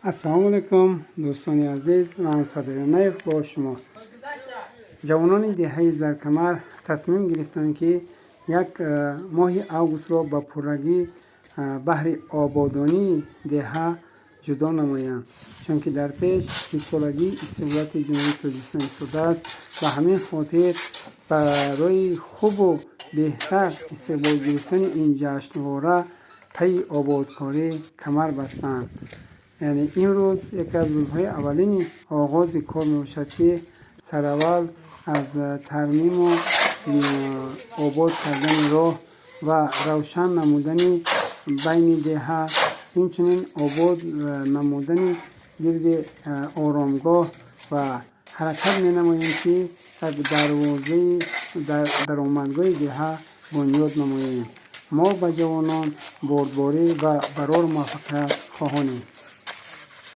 Ассалому алайкум, дӯстони азиз, ман Садринаев бо шумо. Ҷавонони деҳаи Заркамар тасмим гирифтанд, ки як моҳи августро ба пуррагӣ баҳри ободонии деҳа ҷудо намоянд, чунки дар пеш 30-солагии истиқлолияти Ҷумҳурии Тоҷикистон истодааст. Ба ҳамин хотир барои хубу беҳтар истиқбол гирифтани ин ҷашнвора пайи ободкорӣ камар бастанд. Яъне имрӯз яке аз рӯзҳои аввалини оғози кор мебошад, ки сараввал аз тармиму обод кардани роҳ ва равшан намудани байни деҳа, инчунин обод намудани гирди оромгоҳ ва ҳаракат менамоем, ки як дарвозаи даромадгоҳи деҳа бунёд намоем. Мо ба ҷавонон бурдборӣ ва барор муваффақият хоҳонем.